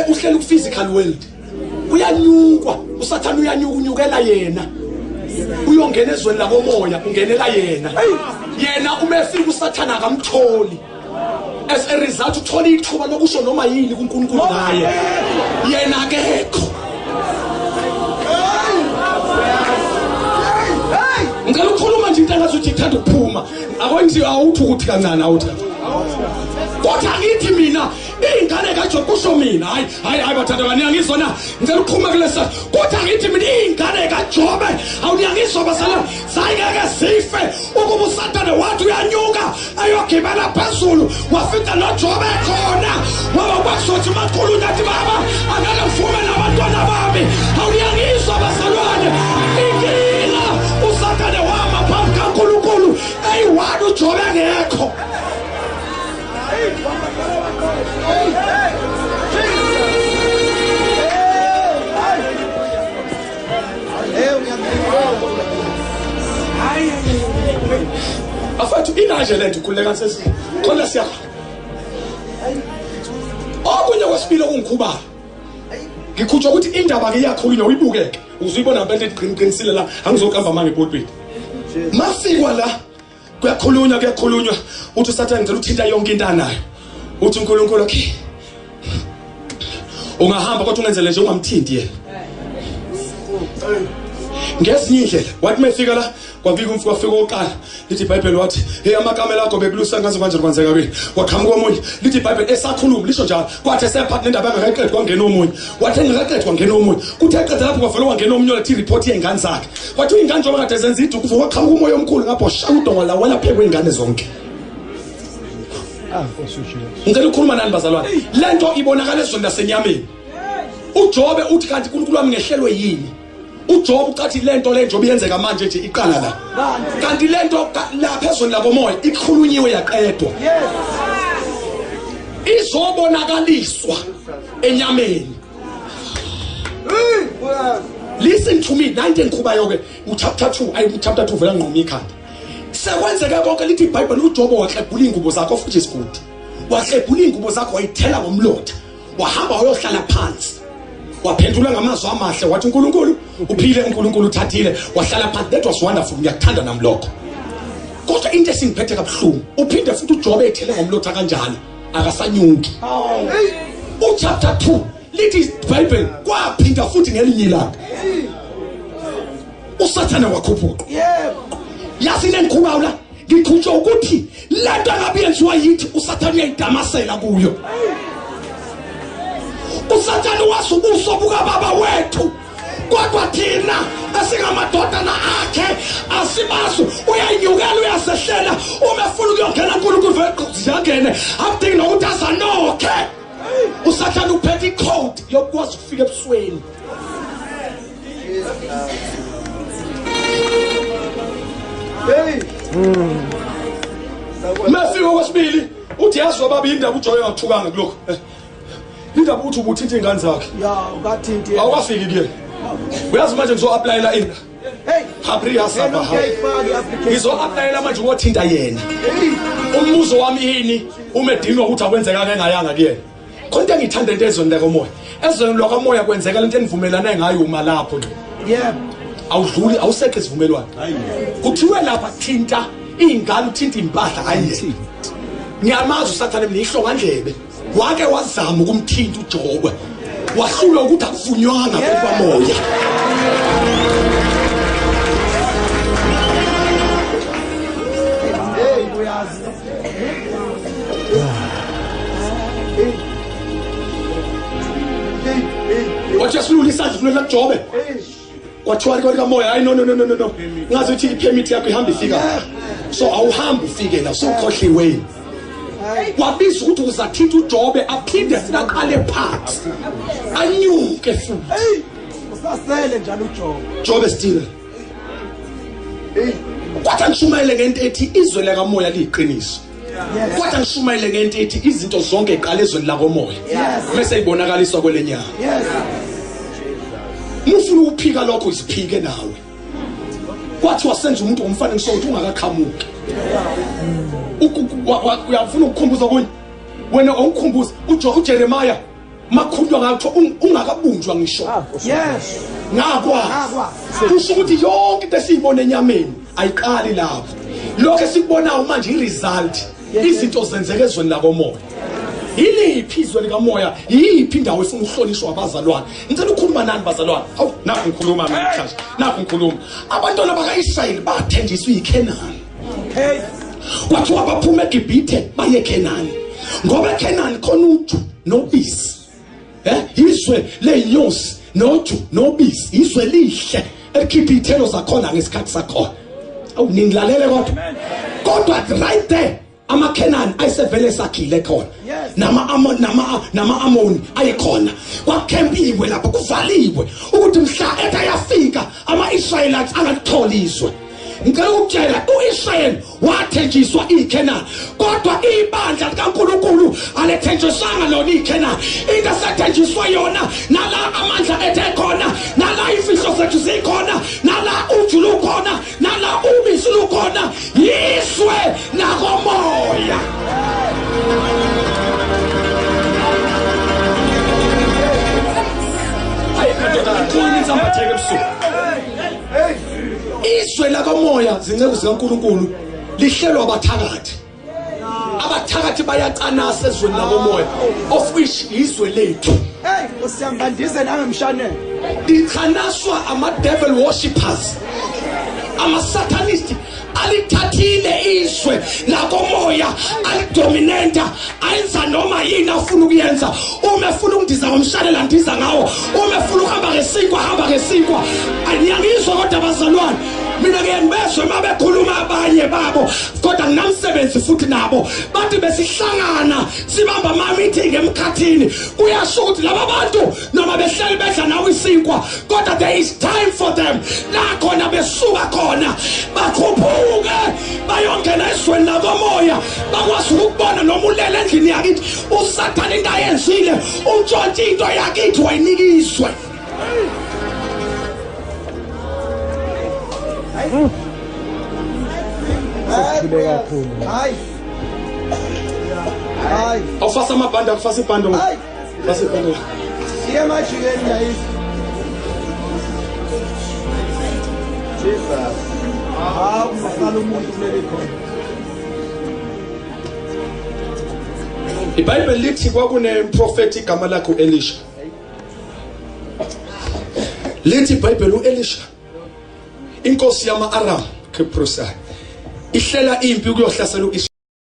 Uhleli ku physical world. Uyanyukwa, uSathane uyanyuka, unyukela yena. Uyongena ezweni lakomoya, ungenela yena. Yena uma efika uSathane akamtholi. As a result uthola ithuba lokusho noma yini kuNkulunkulu ngaye. Yena akekho. Ngicela ukukhuluma nje into engathi ithanda ukuphuma. Akwenziwa awuthi ukuthi kancane awuthi. Kodwa ngithi mina Iy'ngane kaJob kusho mina, hayi hayi hayi bathandwa bani niyangizwa na? Ngicela ukuphuma kulesa. Kodwa ngithi mina iy'ngane kaJobe, awu niyangizwa bazalwane, zayingeke zife ukuba uSathane wathi uyanyuka ayogibela phezulu wafica noJobe khona, ngoba kwakuzothi makhulunywa athi baba angeke ngivume nabantwana bami. Awu niyangizwa bazalwane, inkinga uSathane wama phambi kaNkulunkulu eyi-one uJobe engekho. Afethu inanje lento khululeka sesi khona siyakho. Okunye kwesibili okungikhubayo. Ngikhutshwa ukuthi indaba ke iyakhulunywa uyibukeke. Uzuyibona ngempela iqinisile la angizoqamba manje epulpit. Mafikwa la Kuyakhulunywa, kuyakhulunywa. Uthi uSathane ngicela uthinta yonke into anayo. Uthi uNkulunkulu okay. Ungahamba kodwa ungenzele nje ungamthinti yena. Ngezinye indlela wathi mayifika la kwafika umfika wafika oqala lithi iBhayibheli wathi hey amakamela akho bekulusa ngaze kanje kwenzeka kini waqhamuka omunye lithi iBhayibheli esakhuluma lisho njalo kwathi esephathi nendaba engakayiqedi kwangena omunye wathi engakayiqedi kwangena omunye kuthe eqeda lapho kwavele wangena omunye lethi report yey'ngane zakhe Kwathi ingane njengoba kade zenza iduku kuze kwaqhamuka umoya omkhulu ngapho shaya udonga la wela phezu kwey'ngane zonke. Ah, Nkosi uJesu. Ngicela ukukhuluma nani bazalwane. Lento ibonakala ezweni lasenyameni. UJobe uthi kanti uNkulunkulu wami ngehlelwe yini? uJobe ucathi lento le njengoba iyenzeka manje nje iqala la. Kanti lento lapha ezweni lakomoya ikhulunyiwe yaqedwa. Izobonakaliswa enyameni. Listen to me, nanti engikhubayo ke uchapter 2, ayi chapter 2 vela nqoma ikhanda. Sekwenzeke konke lithi iBhayibheli uJobo waklebhula ingubo zakho futhi is good. Waklebhula ingubo zakho wayithela ngomlotha. Wahamba wayohlala phansi. Waphendula ngamazwi amahle wathi uNkulunkulu uphile uNkulunkulu uthathile wahlala phansi that was wonderful ngiyakuthanda nami lokho. Kodwa into esingiphethe kabuhlungu uphinde futhi uJobe ethele ngomlotha kanjalo akasanyuki. Uchapter 2 lithi iBhayibheli kwaphinda futhi ngelinye ilanga uSathane wakhuphuka. Yebo. Yazi lengikhuluma la ngikhutshwa ukuthi lento engabe yenziwa yithi uSathane uyayidamasela kuyo. uSathane wazi ubuso bukababa wethu kodwa thina esingamadodana akhe asibazi uyayinyukela uyasehlela uma efuna ukuyongena uNkulunkulu vele angene akudingi nokuthi azanokhe usathane uphethe icode yokukwazi ukufika ebusweni Hey. Mefika okwesibili uthi yazi baba indaba uJoy angathukanga kulokho. Indaba uthi ubuthinta ingane zakhe. Ya ukathinti. Awukafiki kuyena. Uyazi manje ngizo-applyela ini? Hey. Habriya sabaha. Ngizo-applyela manje ukothinta yena. Umbuzo wami yini uma edinwa ukuthi akwenzekanga engayanga kuyena. Khona into engiyithanda into ezweni lakamoya. Ezweni lakamoya kwenzeka lento enivumelane ngayo uma lapho nje. Yebo. Awudluli awuseqe isivumelwano. Kuthiwe lapha thinta iy'ngane uthinta impahla hayi. Ngiyamazi uSathane mina ihlongandlebe. Wake wazama ukumthinta uJobe wahlulwa ukuthi akuvunywanga kwamoya. Hey, uyazi. Wathi asilula isandla silulela kuJobe. Kwathiwa likamoya hayi no no no no no. Ngazi ukuthi ipermit yakho ihamba ifika. So awuhambi ufike la usukhohliwe. Wabiza ukuthi uzathinta uJobe aphinde futhi aqale phansi. Anyuke futhi. Hey, usasele njalo uJobe. Jobe still. Hey, Kwathi angishumayele ngento ethi izwe lakamoya liyiqiniso. Kwathi angishumayele ngento ethi izinto zonke iqala ezweni lakomoya. Bese ibonakaliswa kwelenyama. Yes. Mufuna ukuphika lokho iziphike nawe. Kwathi wasenza umuntu ngomfanekiso ukuthi ungakaqhamuki. Uyafuna ukukhumbuza kunye? Wena awukhumbuza uJeremiah. Makhulunywa ngakho ungakabunjwa ngisho. Yes. Ngakwazi. Kusho ukuthi yonke into esiyibona enyameni ayiqali lapho. Lokho esikubonayo manje i-result. Izinto zenzeka ezweni lakomoya. Yiliphi izwe likamoya? Yiphi indawo efuna ukuhlonishwa abazalwane? Ngicela ukukhuluma nani bazalwane. Hawu, nakho ngikhuluma mina namhlanje. Nakho ngikhuluma. Abantwana bakaIsrayeli bathenjiswa iKhenani. Okay. Kwathiwa baphume eGibhithe baye eKhenani. Ngoba eKhenani khona uju nobisi. Izwe leyinyosi noju nobisi, izwe lihle elikhipha iy'thelo zakhona ngesikhathi sakhona. Awu, ningilalele kodwa. Kodwa right there amaKhenani ayisevele sakhile khona. Nama-Amoni ayekhona. Kwakhempiwe lapho, kuvaliwe ukuthi mhla ethi ayafika ama-Israyelites angalitholi izwe. Ngicela ukutshela, uIsrayeli wathenjiswa iKhenani, kodwa ibandla likaNkulunkulu alethenjiswanga lona iKhenani. Into esethenjiswa yona nala amandla ethe khona, nala imfihlo zethu zikhona, nala uju lukhona, nala ubisi lukhona, yizwe nakomoya. Hayi madoda, ngikhuluma insambatheke ebusuku. Izwe lakomoya, zinceku zikaNkulunkulu, lihlelwa abathakathi. Abathakathi bayacanasa ezweni lakomoya, of which izwe lethu. Hey, usiyangandize nangemshanelo. Lichanaswa ama-devil worshippers, ama-satanist. Alithathile izwe lakomoya, alidominenta, ayenza noma yini afuna ukuyenza. Uma efuna ukundiza ngomshanelo, andiza ngawo. Uma efuna ukuhamba ngesinkwa, hamba ngesinkwa. Niyangizwa kodwa bazalwane? Mina ke ngibezwe uma bekhuluma abanye babo, kodwa nginamsebenzi futhi nabo. Bathi besihlangana sibamba ama-meeting emkhathini. Kuyasho ukuthi laba bantu noma behleli bedla nawe isinkwa, kodwa there is time for them la khona besuka khona bakhuphuke bayongena ezweni lakomoya, bakwazi ukubona noma ulele endlini yakithi uSathane into ayenzile, untshontshe into yakithi wayinikizwe. Sesijule kakhulu. Hayi. Hayi. Awufasa amabhande, akufasa ibhande. Hayi. Fasa ibhande. Siye emajikeni yayizi. Jesus. Hawu, ungasala umuntu kuleli khona. IBhayibheli lithi kwakunemprofeti igama lakhe uElisha. Lithi iBhayibheli uElisha, inkosi yama-Aram, Keprusa, ihlela impi ukuyohlasela uIsrayeli.